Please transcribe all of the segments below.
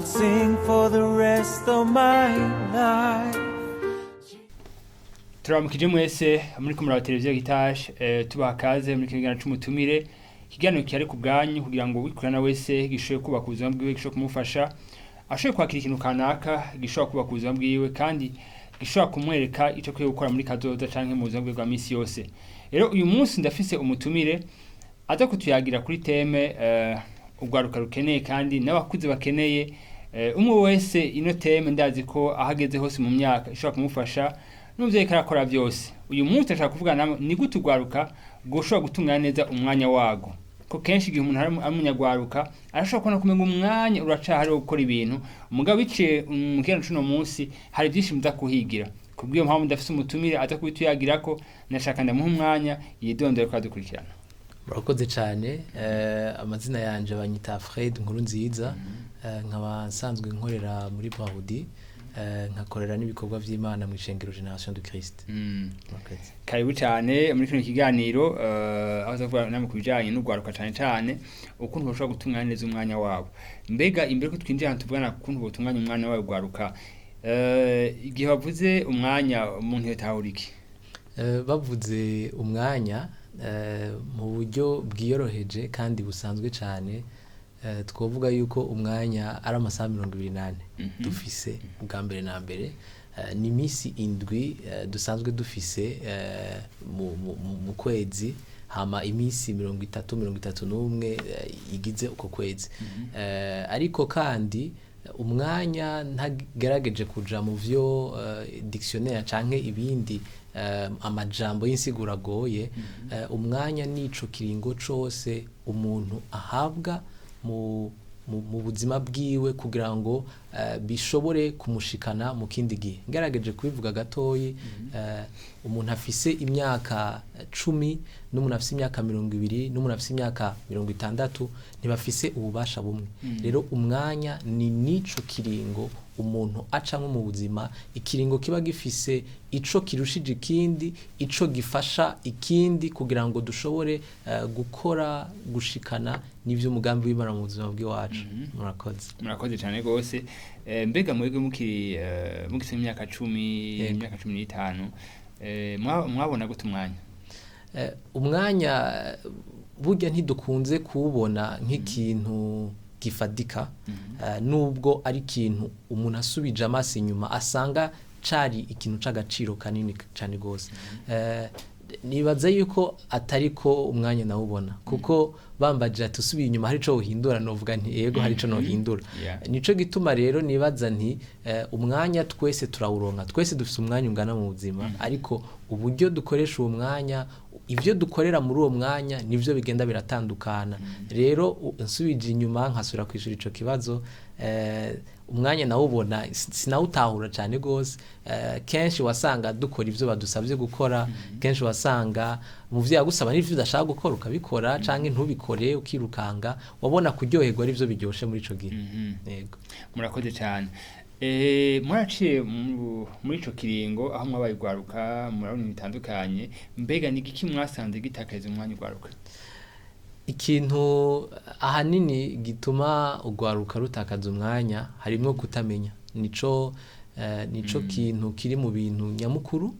Sing for the rest of my life. Turamukije mwese muri kumuraba televiziyo Gitaje, tubaha kaze muri kino kiganiro c'umutumire, ikiganiro kihari ku bwanyu kugira ngo uwikurana wese gishoboye kubaka ubuzima bwiwe, gishobore kumufasha ashobore kwakira ikintu kanaka gishobora kubaka ubuzima bwiwe kandi gishobora kumwereka ico akwiye gukora muri kazoza canke mu buzima bwiwe bwa misi yose. Rero uyu munsi ndafise umutumire aza kutuyagira kuri thème urwaruka rukeneye kandi n'abakuze bakeneye, umwe wese. Ino thème ndazi ko aho ageze hose mu myaka ishobora kumufasha n'umuvyeyi ariko arakora byose. Uyu munsi ndashaka kuvugana namwe ni gute urwaruka rwoshobora gutunganya neza umwanya wago, ko kenshi igihe umuntu ari umunyagwaruka arashobora kubona kumenga umwanya uracahari wo gukora ibintu. Mugabo biciye mu kiganiro c'uno munsi hari byinshi muza kuhigira. Kubw'iyo mpamvu ndafise umutumire aza kubituyagirako. Nashaka ndamuha umwanya yidondore ko adukurikirana. Murakoze cyane. Amazina yanje banyita Fred Nkuru Nziza, nkaba nsanzwe nkorera muri Brarudi, nkakorera n'ibikorwa vy'Imana mu ishengero Génération du Christ. Murakoze. Karibu cyane muri kino kiganiro, aho tuvuga namwe ku bijanye n'urwaruka, cane cane ukuntu bashobora gutunganya neza umwanya wabo. Mbega imbere ko twinjira ahantu tuvugana ukuntu botunganya umwanya wabo urwaruka, igihe bavuze umwanya umuntu yotahura iki? Bavuze umwanya mu buryo bwiyoroheje kandi busanzwe cyane, twovuga yuko umwanya ari amasaha 24 dufise. Bwa mbere na mbere, ni iminsi 7 dusanzwe dufise mu kwezi, hama iminsi 30, 31 igize uko kwezi. Ariko kandi umwanya, ntagerageje kuja mu vyo dictionnaire canke ibindi amajambo y'insiguro agoye, umwanya nico kiringo cose umuntu ahabwa mu buzima bwiwe kugira ngo bishobore kumushikana mu kindi gihe. Ngerageje kubivuga gatoyi, umuntu afise imyaka 10 n'umuntu afise imyaka 20 n'umuntu afise imyaka 60 ntibafise ububasha bumwe. Rero umwanya ni nico kiringo umuntu acamwo mu buzima, ikiringo kiba gifise ico kirushije ikindi, ico gifasha ikindi kugira ngo dushobore gukora gushikana n'ivyo umugambi w'Imana mu buzima bw'iwacu. Murakoze. Murakoze cyane rwose. Mbega mwebwe mukiri mugise imyaka 10, imyaka 15, mwabona gute umwanya? Umwanya burya ntidukunze kuwubona nk'ikintu gifadika, nubwo ari ikintu umuntu asubije amaso inyuma asanga cari ikintu c'agaciro kanini cane gose. Nibaza yuko atari ko umwanya nawubona, kuko bambajije ati usubiye inyuma hari ico wohindura, novuga nti yego, hari ico nohindura. Nico gituma rero nibaza nti umwanya twese turawuronka, twese dufise umwanya ungana mu buzima, ariko uburyo dukoresha uwo mwanya, ibyo dukorera muri uwo mwanya nivyo bigenda biratandukana. Rero nsubije inyuma nkasubira kwishura ico kibazo, umwanya nawubona sinawutahura cyane gose. Kenshi wasanga dukora ivyo badusabye gukora, kenshi wasanga umuvyeyi agusaba n'ivyo udashaka gukora ukabikora canke ntubikore ukirukanga, wabona kuryoherwa ari byo biryoshe muri ico gihe. Yego. Murakoze cyane. Muraciye muri ico kiringo aho mwabaye urwaruka, murabona ibintu bitandukanye. Mbega ni igiki mwasanze gitakariza umwanya urwaruka? Ikintu ahanini gituma urwaruka rutakaza umwanya harimwo kutamenya. Nico kintu kiri mu bintu nyamukuru.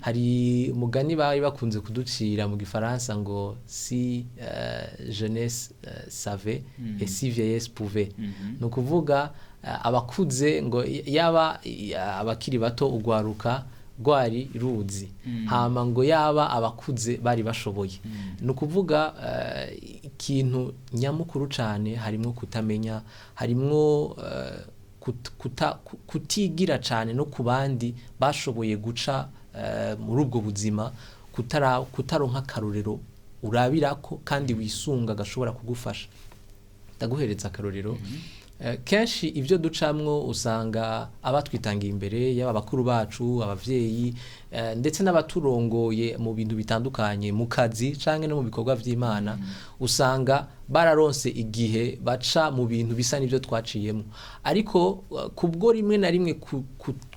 Hari umugani bari bakunze kuducira mu gifaransa ngo si jeunesse savait et si vieillesse pouvait. Ni ukuvuga abakuze ngo yaba abakiri bato urwaruka rwari ruzi, hama ngo yaba abakuze bari bashoboye. Ni ukuvuga ikintu nyamukuru cane harimwo kutamenya, harimwo kutigira cane no ku bandi bashoboye guca muri ubwo buzima, kutaronka akarorero urabirako kandi wisunga gashobora kugufasha. Ndaguhereza akarorero. Kenshi ibyo ducamwo usanga abatwitangiye imbere, yaba abakuru bacu, abavyeyi, ndetse n'abaturongoye mu bintu bitandukanye mu kazi canke no mu bikorwa vy'Imana, usanga bararonse igihe baca mu bintu bisa n'ivyo twaciyemo, ariko kubwo rimwe na rimwe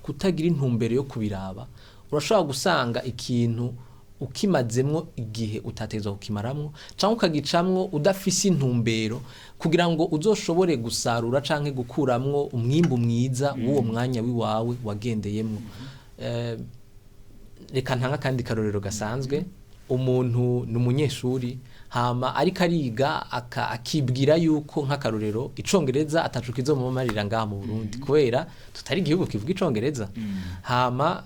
kutagira intumbero yo kubiraba, urashobora gusanga ikintu Ukimazemwo igihe utategerezwa kukimaramwo, canke ukagicamwo udafise intumbero kugira ngo uzoshobore gusarura canke gukuramwo umwimbu mwiza w'uwo mwanya wiwawe wagendeyemwo. Reka ntanga akandi karorero gasanzwe. Umuntu ni umunyeshuri, hama ariko ariga, akibwira yuko, nk'akarorero, icongereza ataco kizomumarira ngaha mu Burundi kubera tutari igihugu kivuga icongereza. Hama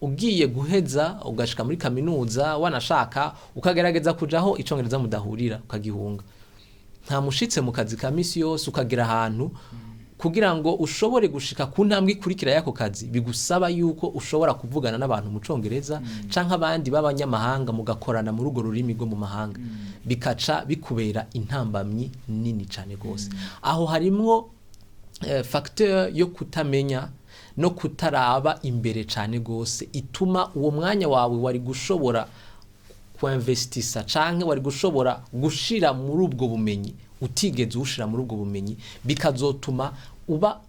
ugiye guheza ugashika muri kaminuza, wanashaka ukagerageza kujaho icongereza mudahurira, ukagihunga, nta mushitse mu kazi ka misi yose, ukagera ahantu kugira ngo ushobore gushika ku ntambwe ikurikira y'ako kazi bigusaba yuko ushobora kuvugana n'abantu mu congereza canke abandi b'abanyamahanga, mugakorana muri urwo rurimi rwo mu mahanga, bikaca bikubera intambamyi nini cane gose. Aho harimwo facteur yo kutamenya no kutaraba imbere cane gose, ituma uwo mwanya wawe wari gushobora kuinvestisa canke wari gushobora gushira muri ubwo bumenyi utigeze uwushira muri ubwo bumenyi, bikazotuma uba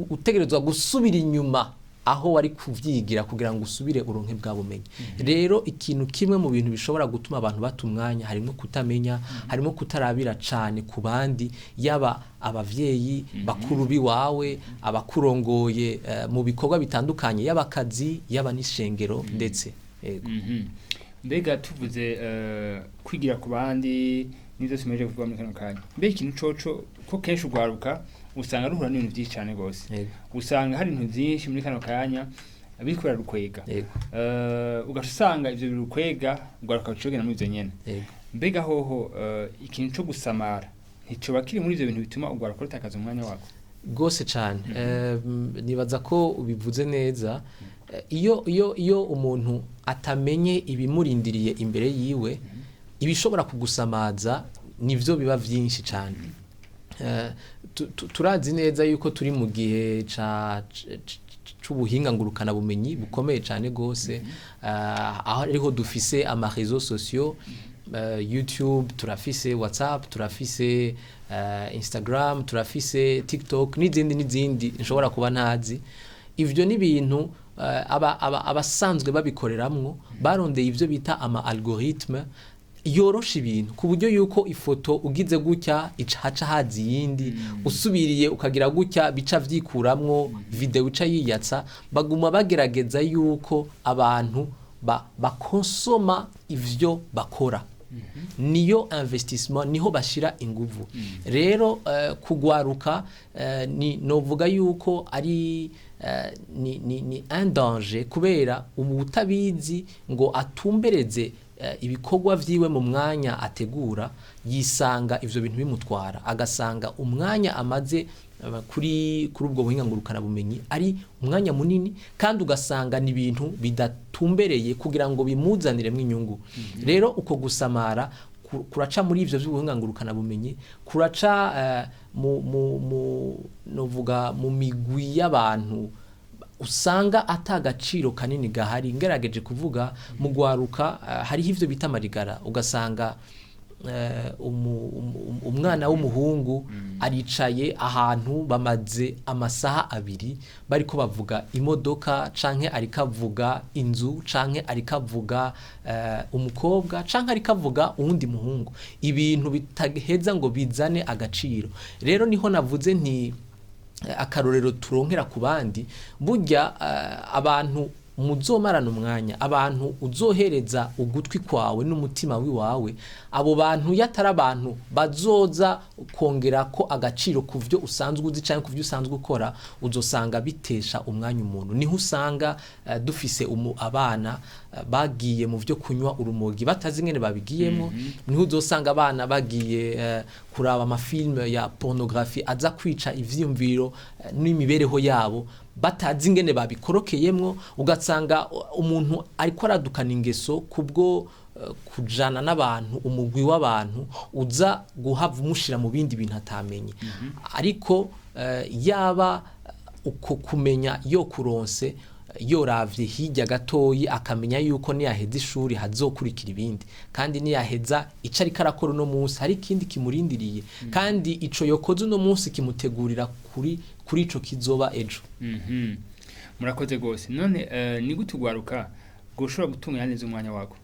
utegerezwa gusubira inyuma aho wari kuvyigira kugira ngo usubire uronke bwa bumenyi. Rero ikintu kimwe mu bintu bishobora gutuma abantu bata umwanya harimo kutamenya, harimo kutarabira cane ku bandi, yaba abavyeyi bakuru biwawe, abakurongoye mu bikorwa bitandukanye, yaba akazi, yaba n'ishengero ndetse. Yego. Mbega tuvuze kwigira ku bandi n'ivyo tumeje kuvuga muri kano kanya, mbega ikintu coco ko kenshi ugwaruka usanga ruhura n'ibintu vyinshi cane gose, usanga hari ibintu vyinshi muri kano kanya biriko birarukwega, ugaca usanga ivyo birukwega, ugwaruka rucogenda muri ivyo nyene. Mbega hoho ikintu co gusamara nticoba kiri muri ivyo bintu bituma ugwaruka rutakaza umwanya wako? Rwose cyane. Nibaza ko ubivuze neza. Iyo umuntu atamenye ibimurindiriye imbere yiwe, ibishobora kugusamaza nivyo biba vyinshi cyane. Turazi neza yuko turi mu gihe c'ubuhinga ngurukana bumenyi bukomeye cyane gose, aho ariho dufise ama réseaux sociaux, YouTube, turafise WhatsApp, turafise Instagram, turafise TikTok n'izindi n'izindi nshobora kuba ntazi. Ivyo ni ibintu abasanzwe babikoreramwo barondeye ivyo bita ama algorithme yorosha ibintu, ku buryo yuko ifoto ugize gutya ica haca haza iyindi, usubiriye ukagira gutya bica vyikuramwo, video ica yiyatsa. Baguma bagerageza yuko abantu bakonsoma ivyo bakora, niyo investissement, niho bashira inguvu. Rero kugwaruka ni novuga yuko ari ni un danger, kubera ubu utabizi ngo atumbereze ibikorwa vyiwe mu mwanya ategura, yisanga ivyo bintu bimutwara, agasanga umwanya amaze kuri ubwo buhinga ngurukana bumenyi ari umwanya munini, kandi ugasanga ni ibintu bidatumbereye kugira ngo bimuzaniremo inyungu. Rero uko gusamara kuraca muri ivyo vy'ubuhinga ngurukana bumenyi, kuraca mu novuga mu migwi y'abantu usanga ata gaciro kanini gahari. Ngerageje kuvuga mu gwaruka, hariho ivyo bita amarigara, ugasanga umwana w'umuhungu aricaye ahantu bamaze amasaha 2 bariko bavuga imodoka, canke ariko avuga inzu, canke ariko avuga umukobwa, canke ariko avuga uwundi muhungu, ibintu bitaheza ngo bizane agaciro. Rero niho navuze nti akarorero turonkera ku bandi, burya abantu muzomarana umwanya, abantu uzohereza ugutwi kwawe n'umutima wiwawe, abo bantu yatari abantu bazoza kongera ko agaciro ku vyo usanzwe uzi canke ku vyo usanzwe ukora, uzosanga bitesha umwanya umuntu. Niho usanga dufise abana bagiye mu vyo kunywa urumogi batazi ingene babigiyemo. Niho uzosanga abana bagiye kuraba amafilme ya pornographie aza kwica ivyiyumviro n'imibereho yabo batazi ingene babikorokeyemwo. Ugasanga umuntu ariko aradukana ingeso kubwo kujana n'abantu, umugwi w'abantu uza guhava umushira mu bindi bintu atamenye. Ariko yaba uko kumenya yo kuronse, yoravye hirya gatoyi, akamenya yuko niyaheza ishuri hazokurikira ibindi, kandi niyaheza ico ariko arakora uno munsi hari ikindi kimurindiriye, kandi ico yokoze uno munsi kimutegurira kuri ico kizoba ejo. Murakoze gose. None ni gute ugwaruka Bwoshobora gutunganya neza umwanya wako?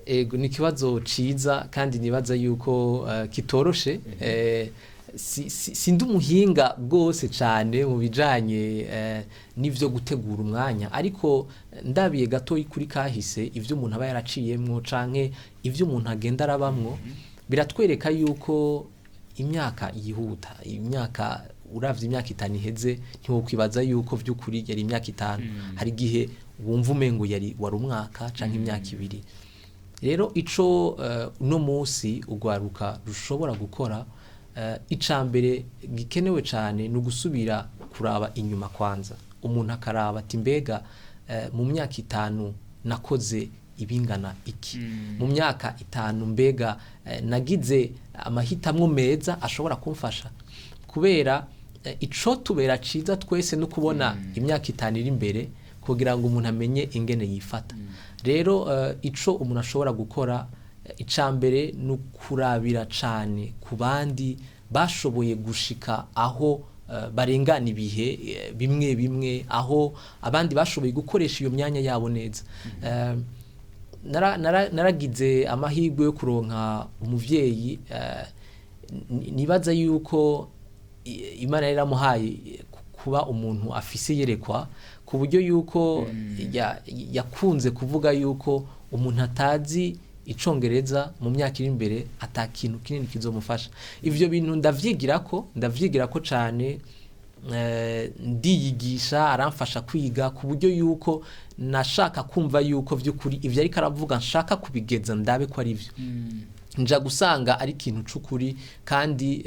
Ego, ni ikibazo ciza kandi nibaza yuko kitoroshe. Sindi umuhinga bwose cane mu bijanye n'ivyo gutegura umwanya, ariko ndabiye gato kuri kahise, ivyo umuntu aba yaraciyemwo canke ivyo umuntu agenda arabamwo biratwereka yuko imyaka yihuta. Imyaka, uravye imyaka 5 iheze, ntiwokwibaza yuko vy'ukuri yari imyaka 5. Hari igihe wumva umengo yari wari umwaka canke imyaka 2. Rero ico uno munsi ugwaruka rushobora gukora, ica mbere gikenewe cane ni ugusubira kuraba inyuma. Kwanza umuntu akaraba ati: mbega mu myaka 5 nakoze ibingana iki? Mu myaka 5 mbega nagize amahitamwo meza ashobora kumfasha? Kubera ico tubera ciza twese no kubona imyaka 5 iri imbere kugira ngo umuntu amenye ingene yifata. Rero ico umuntu ashobora gukora, ica mbere ni ukurabira cane ku bandi bashoboye gushika aho barengana ibihe bimwe bimwe, aho abandi bashoboye gukoresha iyo myanya yabo neza. Naragize amahirwe yo kuronka umuvyeyi nibaza yuko Imana yari yaramuhaye kuba umuntu afise yerekwa, ku buryo yuko yakunze kuvuga yuko umuntu atazi icongereza mu myaka iri imbere ata kintu kinini kizomufasha. Ivyo bintu ndavyigirako cane, ndiyigisha, aramfasha kwiga, ku buryo yuko nashaka kumva yuko vy'ukuri ivyo ariko aravuga nshaka kubigeza ndabe ko ari vyo. Nja gusanga ari ikintu c'ukuri, kandi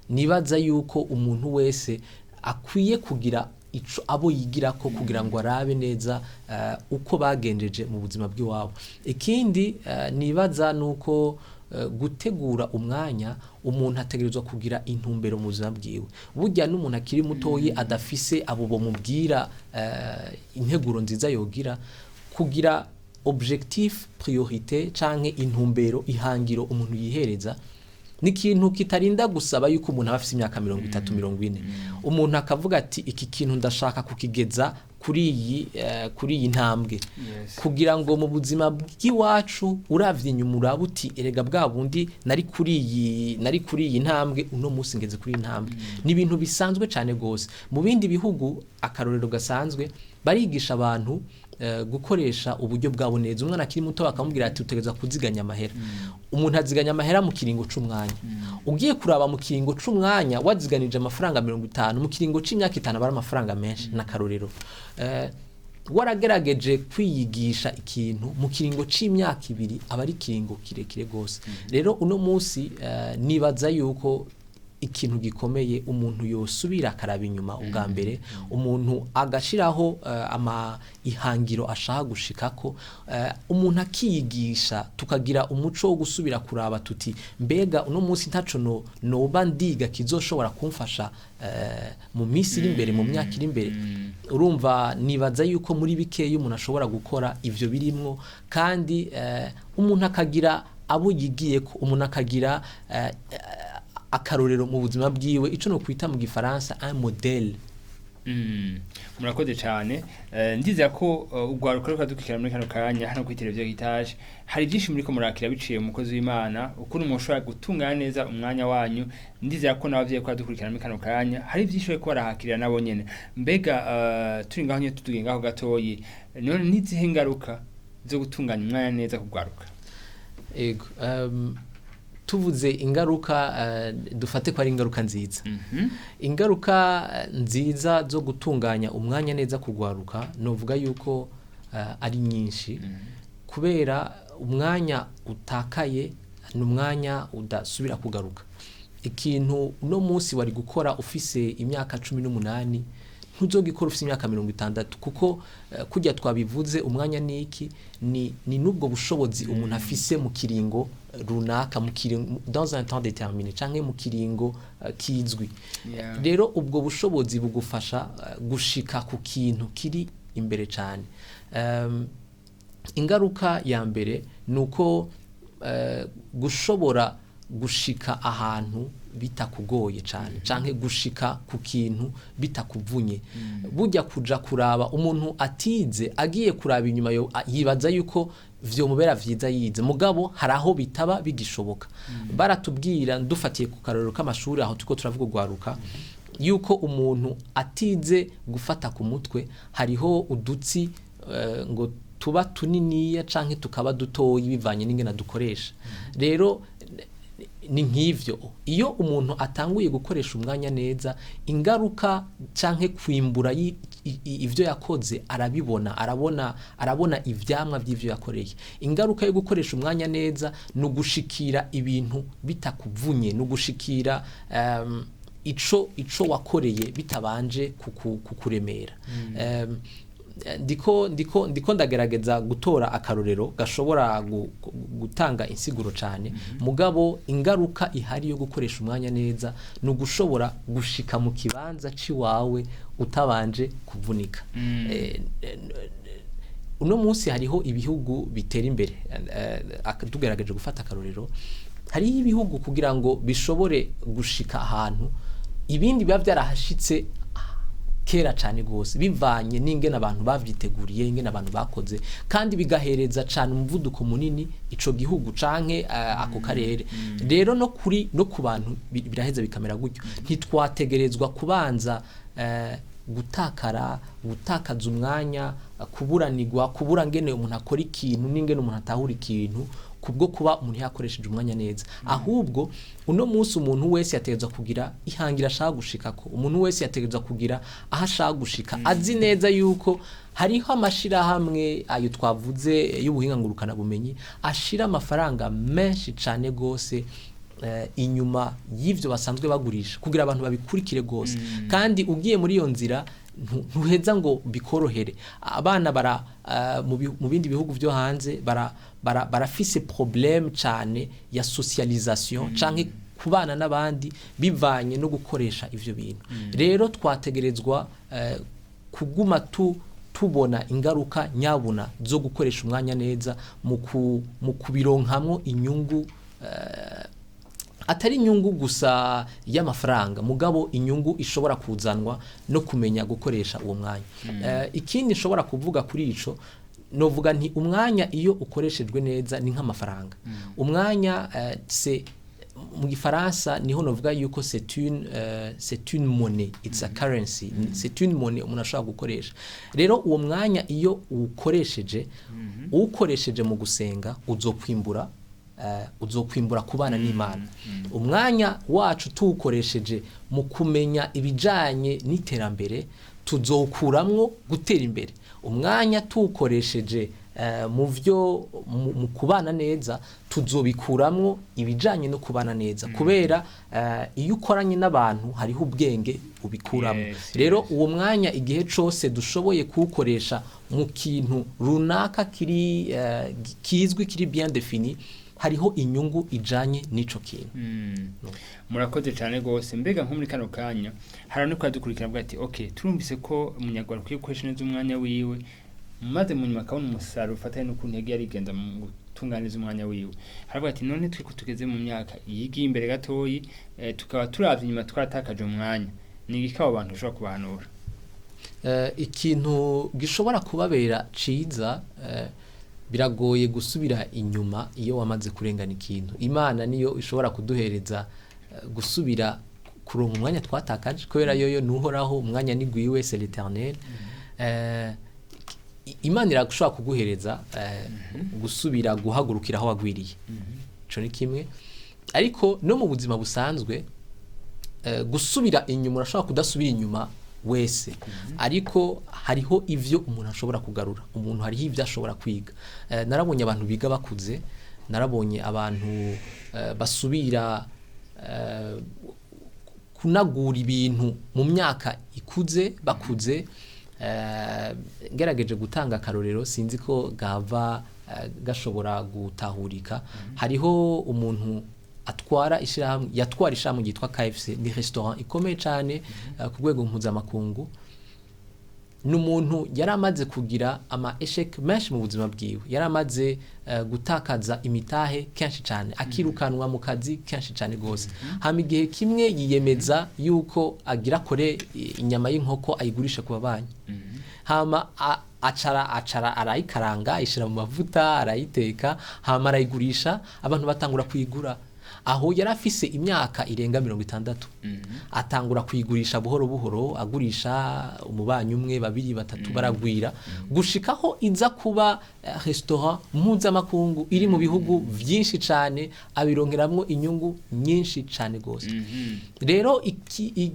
nibaza yuko umuntu wese akwiye kugira ico abo yigirako kugira ngo arabe neza uko bagenjeje mu buzima bw'iwabo. Ikindi nibaza nuko gutegura umwanya, umuntu ategerezwa kugira intumbero mu buzima bwiwe. Burya n'umuntu akiri mutoyi adafise abo bomubwira integuro nziza yogira, kugira objectif, priorité canke intumbero, ihangiro umuntu yihereza, ni ikintu kitarinda gusaba yuko umuntu aba afise imyaka 30, 40. Umuntu akavuga ati: iki kintu ndashaka kukigeza kuri iyi ntambwe, kugira ngo mu buzima bw'iwacu uravye inyuma uraba uti: erega bwa bundi nari kuri iyi ntambwe, uno munsi ngeze kuri iyi ntambwe. Ni ibintu bisanzwe cane gose. Mu bindi bihugu, akarorero gasanzwe, barigisha abantu gukoresha uburyo bwabo neza. Umwana akiri muto bakamubwira ati: utegerezwa kuziganya amahera. Umuntu aziganya amahera mu kiringo c'umwanya. Ugiye kuraba mu kiringo c'umwanya, waziganije amafaranga 50, mu kiringo c'imyaka 5 aba ari amafaranga menshi. N'akarorero, waragerageje kwiyigisha ikintu mu kiringo c'imyaka 2, aba ari ikiringo kirekire gose. Rero uno munsi nibaza yuko ikintu gikomeye, umuntu yosubira akaraba inyuma ubwa mbere, umuntu agashiraho ama ihangiro ashaka gushikako, umuntu akiyigisha, tukagira umuco wo gusubira kuraba tuti: mbega uno munsi ntaco no noba ndiga kizoshobora kumfasha mu minsi iri imbere, mu myaka iri imbere? Urumva, nibaza yuko muri bikeya umuntu ashobora gukora ivyo birimwo, kandi umuntu akagira abo yigiye ko, umuntu akagira akarorero mu buzima bwiwe, ico no kwita mu gifaransa un modèle. Murakoze cyane. Ndizera ko urwaruka ruriko dukurikirana muri kano kanya hano kuri televiziyo Gitaje, hari byinshi muriko murakira biciye mu mukozi w'Imana, ukuntu mushobora gutunganya neza umwanya wanyu. Ndizera ko n'abavyeyi ko dukurikirana muri kano kanya hari byinshi bariko barahakirira nabo nyene. Mbega turi ngaho nyene, tutugiye ngaho gatoyi, none nizihe ngaruka zo gutunganya umwanya neza kugwaruka? Ego, tuvuze ingaruka, dufate ko ari ingaruka nziza. Ingaruka nziza zo gutunganya umwanya neza kugwaruka, novuga yuko ari nyinshi, kubera umwanya utakaye ni umwanya udasubira kugaruka. Ikintu uno munsi wari gukora ufise imyaka 18, ntuzogikora ufise imyaka 60, kuko kurya twabivuze, umwanya ni iki? Ni n'ubwo bushobozi umuntu afise mu kiringo runaka, mu kiringo, dans un temps déterminé, canke mu kiringo kizwi. Rero ubwo bushobozi bugufasha gushika ku kintu kiri imbere cyane. Ingaruka ya mbere ni uko gushobora gushika ahantu bitakugoye cyane, canke gushika ku kintu bitakuvunye. Burya kuja kuraba umuntu atize agiye kuraba inyuma yibaza yuko vyomubera vyiza yize, mugabo hari aho bitaba bigishoboka. Baratubwira, dufatiye ku karorero k'amashuri aho turiko turavuga urwaruka, yuko umuntu atize gufata ku mutwe hariho udutsi ngo tuba tuniniya canke tukaba dutoyi bivanye n'ingene dukoresha. Rero ni nk'ivyo, iyo umuntu atanguye gukoresha umwanya neza, ingaruka canke kwimbura ivyo yakoze arabibona, arabona ivyamwa vy'ivyo yakoreye. Ingaruka yo gukoresha umwanya neza ni ugushikira ibintu bitakuvunye, ni ugushikira ico wakoreye bitabanje kukuremera. Ndiko ndagerageza gutora akarorero gashobora gutanga insiguro cyane, mugabo ingaruka ihari yo gukoresha umwanya neza ni ugushobora gushika mu kibanza ciwawe utabanje kuvunika. Uno munsi hariho ibihugu bitera imbere, tugerageje gufata akarorero, hariho ibihugu kugira ngo bishobore gushika ahantu ibindi biba byarahashitse kera cyane gose, bivanye n'ingene abantu bavyiteguriye, ingene abantu bakoze, kandi bigahereza cyane umuvuduko munini ico gihugu canke ako karere. Rero no kuri no ku bantu biraheza bikamera gutyo. Ntitwategerezwa kubanza gutakara, gutakaza umwanya, kuburanirwa, kubura ngene umuntu akora ikintu n'ingene umuntu atahura ikintu kubwo kuba umuntu yakoresheje umwanya neza. Ahubwo uno munsi umuntu wese yategerezwa kugira ihangira ashaka gushikako, umuntu wese yategerezwa kugira aho ashaka gushika, azi neza yuko hariho amashirahamwe ayo twavuze y'ubuhinga ngurukana bumenyi ashira amafaranga menshi cane gose inyuma y'ivyo basanzwe bagurisha kugira abantu babikurikire gose. Kandi ugiye muri iyo nzira ntuheza ngo bikorohere. Abana bara mu bindi bihugu vyo hanze barafise problème cane ya socialisation canke kubana n'abandi bivanye no gukoresha ivyo bintu. Rero twategerezwa kuguma tubona ingaruka nyabuna zo gukoresha umwanya neza mu kubironkamwo inyungu, atari inyungu gusa y'amafaranga, mugabo inyungu ishobora kuzanwa no kumenya gukoresha uwo mwanya. Ikindi nshobora kuvuga kuri ico, novuga nti umwanya iyo ukoreshejwe neza ni nk'amafaranga. Umwanya c'est mu gifaransa niho novuga yuko c'est une monnaie, it's a currency, c'est une monnaie umuntu ashobora gukoresha. Rero uwo mwanya iyo uwukoresheje, uwukoresheje mu gusenga, uzokwimbura kubana n'Imana. Umwanya wacu tuwukoresheje mu kumenya ibijanye n'iterambere, tuzowukuramwo gutera imbere. Umwanya tuwukoresheje mu vyo mu kubana neza, tuzobikuramwo ibijanye no kubana neza, kubera iyo ukoranye n'abantu hariho ubwenge ubikuramo. Rero uwo mwanya igihe cose dushoboye kuwukoresha mu kintu runaka kiri kizwi, kiri bien défini, hariho inyungu ijanye n'ico kintu. Murakoze cyane gose. Mbega nko muri kano kanya hari no kwadukurikira avuga ati okay, turumvise ko umunyarwanda akwiye gukoresha neza umwanya wiwe, maze mu nyuma akabona umusaruro ufatanye n'ukuntu yagiye arigenza mu gutunganiza umwanya wiwe. Haravuga ati none twe ko tugeze mu myaka yigiye imbere gatoyi, tukaba turavye inyuma twaratakaje umwanya, ni igiki abo bantu ushobora kubahanura? Ikintu gishobora kubabera ciza, biragoye gusubira inyuma iyo wamaze kurengana ikintu. Imana niyo ishobora kuduhereza gusubira kuronka umwanya twatakaje, kubera yoyo nuhoraho, umwanya ni gwiwe, c'est l'éternel. Imana irashobora kuguhereza gusubira guhagurukira aho wagwiriye, ico ni kimwe. Ariko no mu buzima busanzwe, gusubira inyuma urashobora kudasubira inyuma wese, ariko hariho ivyo umuntu ashobora kugarura, umuntu hariho ivyo ashobora kwiga. Narabonye abantu biga bakuze, narabonye abantu basubira kunagura ibintu mu myaka ikuze bakuze. Ngerageje gutanga akarorero, sinzi ko gava gashobora gutahurika. Hariho umuntu atwara ishirahamwe, yatwara ishirahamwe ryitwa KFC, ni restaurant ikomeye cyane ku rwego mpuzamakungu. Ni umuntu yari amaze kugira ama échecs menshi mu buzima bwiwe, yari amaze gutakaza imitahe kenshi cyane, akirukanwa mu kazi kenshi cyane rwose. Hama igihe kimwe yiyemeza yuko agira akore inyama y'inkoko ayigurishe ku babanyi. Hama acara arayikaranga, ayishyira mu mavuta, arayiteka, hama arayigurisha, abantu batangura kuyigura. Aho yari afise imyaka irenga 60. Atangura kuyigurisha buhoro buhoro, agurisha umubanyi umwe, babiri, batatu, baragwira gushikaho iza kuba restaurant mpuzamakungu iri mu bihugu vyinshi cane, abironkeramwo inyungu nyinshi cane gose. Rero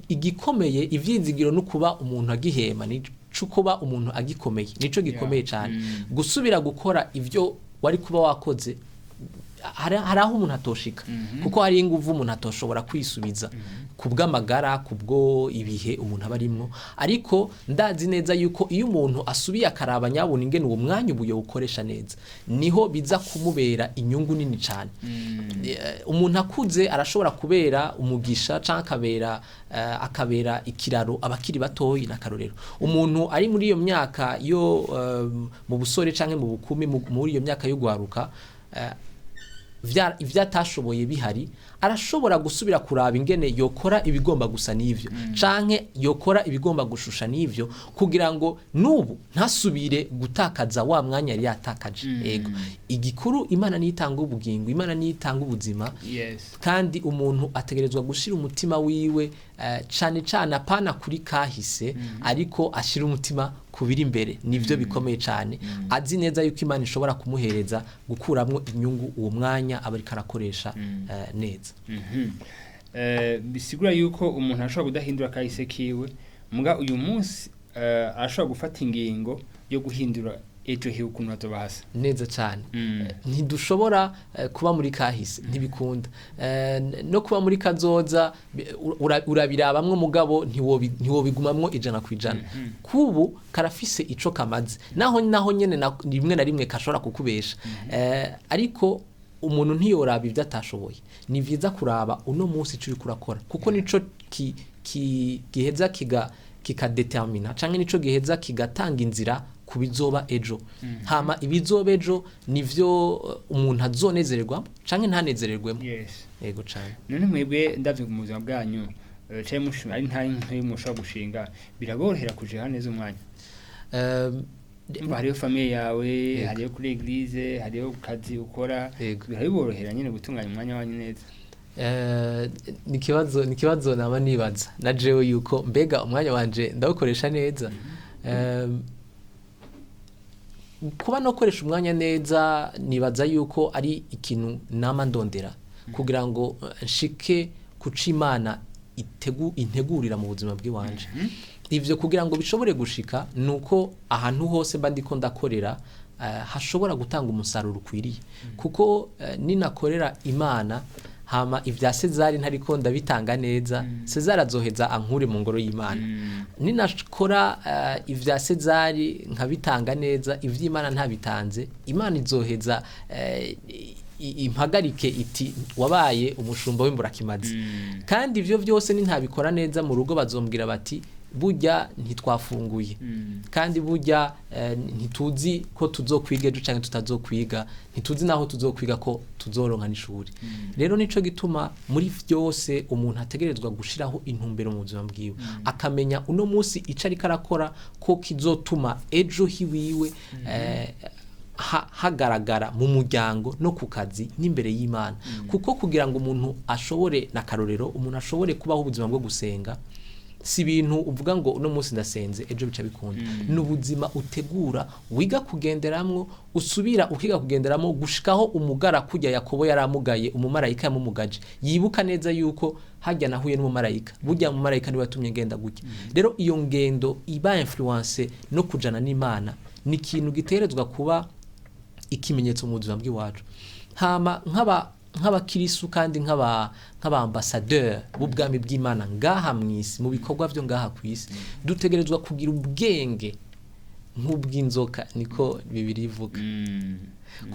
igikomeye, ivyizigiro no kuba umuntu agihema, ni kuba umuntu agikomeye, nico gikomeye cyane. Gusubira gukora ivyo wari kuba wakoze, hari aho umuntu atoshika, kuko hari inguvu umuntu atoshobora kwisubiza ku bw'amagara, kubwo ibihe umuntu aba arimwo. Ariko ndazi neza yuko iyo umuntu asubiye akaraba nyabona ingene uwo mwanya ubu yawukoresha neza, niho biza kumubera inyungu nini cyane. Umuntu akuze arashobora kubera umugisha canke akabera ikiraro abakiri batoyi. N'akarorero, umuntu ari muri iyo myaka yo mu busore canke mu bukumi, muri iyo myaka yo gwaruka, ivyo atashoboye bihari, arashobora gusubira kuraba ingene yokora ibigomba gusa n'ivyo canke yokora ibigomba gushusha n'ivyo, kugira ngo n'ubu ntasubire gutakaza wa mwanya yari yatakaje. Ego, igikuru, Imana niyo itanga ubugingo, Imana niyo itanga ubuzima. Kandi umuntu ategerezwa gushira umutima wiwe cane cane apana kuri kahise, ariko ashira umutima ku biri imbere, nivyo bikomeye cane, azi neza yuko Imana ishobora kumuhereza gukuramwo inyungu uwo mwanya aba ariko arakoresha neza. Bisigura yuko umuntu ashobora kudahindura kahise kiwe, muga uyu munsi arashobora gufata ingingo yo guhindura ejo hiwe ukuntu hazoba hasa. Neza cane. Ntidushobora kuba muri kahise, ntibikunda. No kuba muri kazoza urabirabamwo, mugabo ntiwobigumamwo 100%. Kubu karafise ico kamaze, naho nyene rimwe na rimwe kashobora kukubesha. Ariko umuntu ntiyoraba ibyo atashoboye. Ni vyiza kuraba uno munsi ico uriko urakora, kuko nico giheza kikadetermina canke nico giheza kigatanga inzira ku bizoba ejo. Hama ibizoba ejo nivyo umuntu azonezererwamo canke ntanezererwemo. Yego cane. None mwebwe, ndavye mu buzima bwanyu, canke ari nta mushobora gushinga, biraborohera kujeha neza umwanya? Umva, hariho famille yawe, hariho kuri église, hariho kazi ukora, birabiborohera nyine gutunganya umwanya wanyu neza? Ni ikibazo naba nibaza na jewe, yuko mbega umwanya wanje ndawukoresha neza. Kuba no koresha umwanya neza, nibaza yuko ari ikintu nama ndondera kugira ngo nshike kuca Imana integurira mu buzima bw'iwanje. Ivyo kugira ngo bishobore gushika, nuko ahantu hose mba ndiko ndakorera hashobora gutanga umusaruro ukwiriye, kuko ninakorera Imana hama ivya Sezari ntariko ndabitanga neza, Sezari azoheza ankure mu ngoro y'Imana. Ninakora ivya Sezari nkabitanga neza, ivy'Imana ntabitanze, Imana izoheza impagarike iti: "Wabaye umushumba w'imburakimazi." Kandi ivyo vyose nintabikora neza mu rugo, bazombwira bati: "Burya ntitwafunguye, kandi burya ntituzi ko tuzokwiga ejo canke tutazokwiga, ntituzi naho tuzokwiga, ko tuzoronka n'ishuri." Rero nico gituma muri vyose umuntu ategerezwa gushiraho intumbero mu buzima bwiwe, akamenya uno munsi ico ariko arakora ko kizotuma ejo hiwiwe hagaragara mu muryango no ku kazi n'imbere y'Imana. Kuko kugira ngo umuntu ashobore, n'akarorero, umuntu ashobore kubaho ubuzima bwo gusenga, si ibintu uvuga ngo uno munsi ndasenze ejo bica bikunda. Ni ubuzima utegura, wiga kugenderamwo, usubira ukiga kugenderamo, gushikaho umugara kujya Yakobo yaramugaye, umumarayika yamumugaje, yibuka neza yuko hajya nahuye n'umumarayika, burya umumarayika niwe yatumye ngenda gutya. Rero iyo ngendo iba influence no kujana n'Imana ni ikintu giterezwa kuba ikimenyetso mu buzima bw'iwacu. Hama nk'abakirisu kandi nk'aba ambassadeur b'ubwami bw'Imana ngaha mu isi, mu bikorwa byo ngaha ku isi, dutegerezwa kugira ubwenge nk'ubw'inzoka, niko Bibiri ivuga.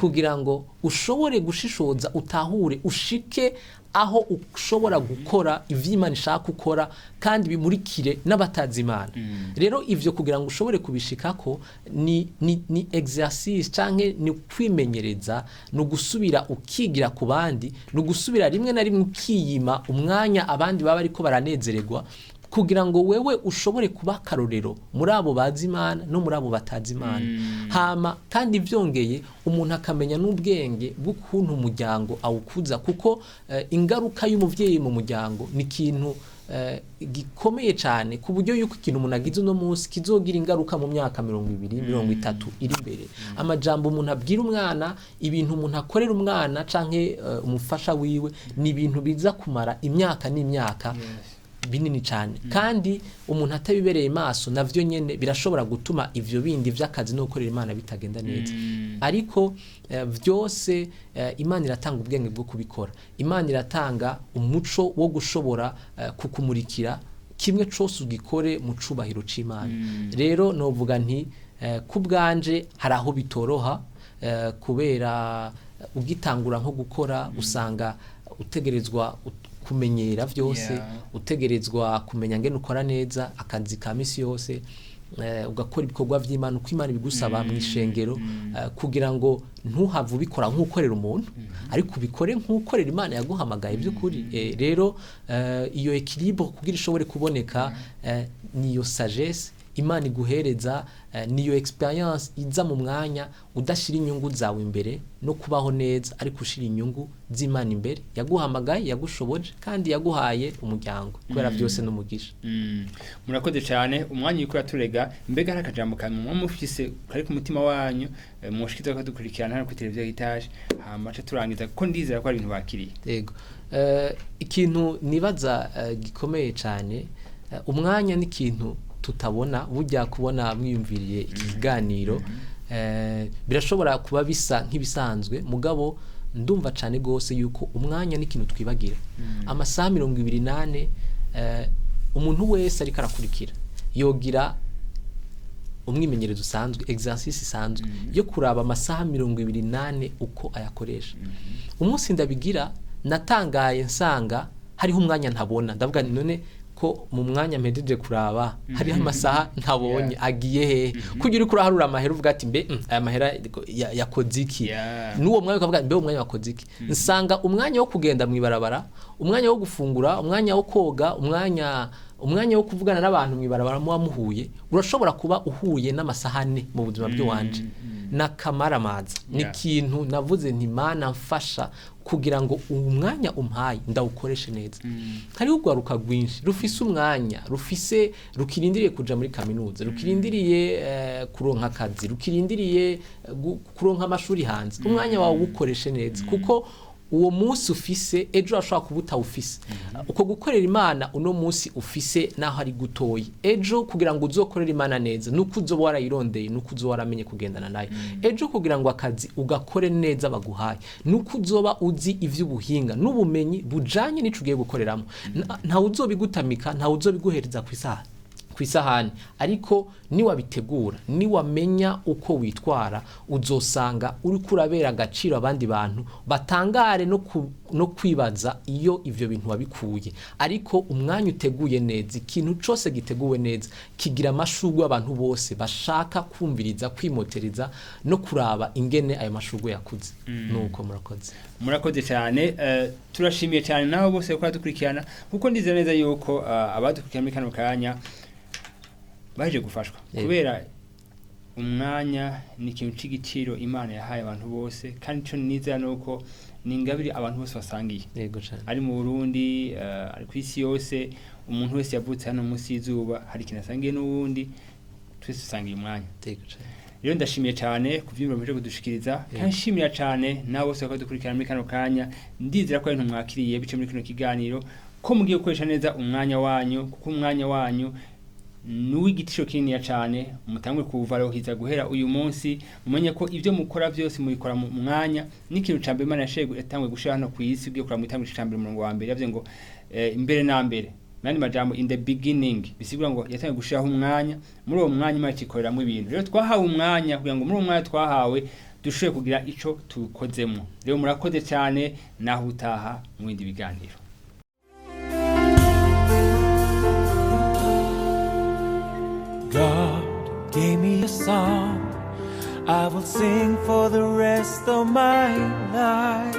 Kugira ngo ushobore gushishoza, utahure, ushike aho ushobora gukora ivyo Imana ishaka gukora kandi bimurikire n'abatazi Imana. Rero ivyo kugira ngo ushobore kubishikako ni exercice canke ni kwimenyereza, ni ugusubira ukigira ku bandi, ni ugusubira rimwe na rimwe ukiyima umwanya abandi baba ariko baranezererwa, kugira ngo wewe ushobore kuba akarorero muri abo bazi Imana no muri abo batazi Imana. Hama kandi byongeye umuntu akamenya n'ubwenge bw'ukuntu umuryango awukuza, kuko ingaruka y'umuvyeyi mu muryango ni ikintu gikomeye cyane, ku buryo yuko ikintu umuntu agize uno munsi kizogira ingaruka mu myaka 20, 30 iri imbere. Amajambo umuntu abwira umwana, ibintu umuntu akorera umwana canke umufasha wiwe, ni ibintu biza kumara imyaka n'imyaka binini cyane. Kandi umuntu atabibereye maso, navyo nyene birashobora gutuma ivyo bindi vy'akazi no gukorera Imana bitagenda neza. Ariko vyose Imana iratanga ubwenge bwo kubikora, Imana iratanga umuco wo gushobora kukumurikira, kimwe cose ugikore mu cubahiro c'Imana. Rero novuga nti ku bwanje hari aho bitoroha, kubera ugitangura nko gukora usanga utegerezwa kumenyera vyose, utegerezwa kumenya ngene ukora neza akazi ka misi yose, ugakora ibikorwa vy'Imana uko Imana ibigusaba mu ishengero, kugira ngo ntuhave ubikora nk'ukorera umuntu, ariko ubikore nk'ukorera Imana yaguhamagaye by'ukuri. Rero iyo équilibre kugira ishobore kuboneka, niyo sagesse Imana iguhereza, niyo expérience iza mu mwanya udashira inyungu zawe imbere no kubaho neza, ariko ushira inyungu z'Imana imbere yaguhamagaye, yagushoboje kandi yaguhaye umuryango, kubera byose n'umugisha. Murakoze cyane. Umwanya uriko uraturega. Mbega hari akajambo kamwe muba mufise kari ku mutima wanyu, mwoshikiza ko dukurikirana hano kuri televiziyo Heritage, hama ce turangiza, kuko ndizera ko hari ibintu bakiriye? Yego. Ikintu nibaza gikomeye cyane, umwanya ni ikintu tutabona. Burya kubona mwiyumviriye iki kiganiro, birashobora kuba bisa nk'ibisanzwe, mugabo ndumva cyane rwose yuko umwanya ni ikintu twibagira. Amasaha 24, umuntu wese ariko arakurikira yogira umwimenyerezo usanzwe, exercice isanzwe yo kuraba amasaha 24 uko ayakoresha. Umunsi ndabigira natangaye nsanga hariho umwanya ntabona. Ndavuga nti none ko mu mwanya mpejeje kuraba hariho amasaha ntabonye, agiye hehe? Kugira uriko uraharura amahera uvuga ati mbe aya mahera yakoze iki? N'uwo mwanya ukavuga mbe uwo mwanya wakoze iki? Nsanga umwanya wo kugenda mw'ibarabara, umwanya wo gufungura, umwanya wo koga, umwanya wo kuvugana n'abantu mw'ibarabara muba muhuye, urashobora kuba uhuye n'amasaha 4 mu buzima bw'iwanje. N'akamaramaza ni ikintu navuze nti Mana mfasha kugira ngo uwo mwanya umpaye ndawukoreshe neza. Hariho urwaruka rwinshi rufise umwanya, rufise, rukirindiriye kuja muri kaminuza, rukirindiriye kuronka akazi, rukirindiriye kuronka amashuri hanze. Umwanya wawe uwukoreshe neza, kuko uwo munsi ufise ejo urashobora kuba utawufise. Uko gukorera Imana uno munsi ufise naho ari gutoyi, ejo kugira ngo uzokorere Imana neza nuko uzoba warayirondeye, nuko uzoba waramenye kugendana nayo. Ejo kugira ngo akazi ugakore neza baguhaye, nuko uzoba uzi ivy'ubuhinga n'ubumenyi bujanye n'ico ugiye gukoreramo. Ntawe uzobigutamika, ntawe uzobiguhereza ku isahani, ariko niwabitegura, niwamenya uko witwara, uzosanga uriko urabera agaciro abandi bantu batangare no kwibaza iyo ivyo bintu wabikuye. Ariko umwanya uteguye neza, ikintu cose giteguwe neza kigira amashurwe abantu bose bashaka kumviriza, kwimotereza no kuraba ingene ayo mashurwe yakuze. Nuko murakoze. Murakoze cyane. Turashimiye cyane nabo bose ko badukurikirana, kuko ndizera neza yuko abadukurikirana muri kano kanya baje gufashwa, kubera umwanya ni ikintu c'igiciro Imana yahaye abantu bose, kandi ico nizera nuko ni ingabire abantu bose basangiye. Yego cane. Ari mu Burundi, ari ku isi yose, umuntu wese yavutse hano munsi y'izuba hari ikintu asangiye n'uwundi, twese dusangiye umwanya. Yego cane. Rero ndashimiye cyane ku vyiyumviro muje kudushikiriza, kandi nshimira cyane nabo bose bariko badukurikirana muri kano kanya. Ndizera ko ari ibintu mwakiriye bice muri kino kiganiro, ko mugiye gukoresha neza umwanya wanyu, kuko umwanya wanyu ni uw'igiciro kininiya cyane. Mutangwe kuwuvarohiza guhera uyu munsi, mumenye ko ibyo mukora byose mubikora mu mwanya. N'ikintu ca mbere Imana yatanguye gushira hano ku isi, ugiye kuraba mu itanguriro ca mbere umurongo wa mbere, yavuze ngo imbere na mbere, nandi majambo in the beginning, bisigura ngo yatanguye gushiraho umwanya. Muri uwo mwanya Imana icikoreramwo ibintu. Rero twahawe umwanya kugira ngo muri uwo mwanya twahawe dushobore kugira ico tukozemo. Rero murakoze cyane, naho utaha mu bindi biganiro. God gave me a song I will sing for the rest of my life.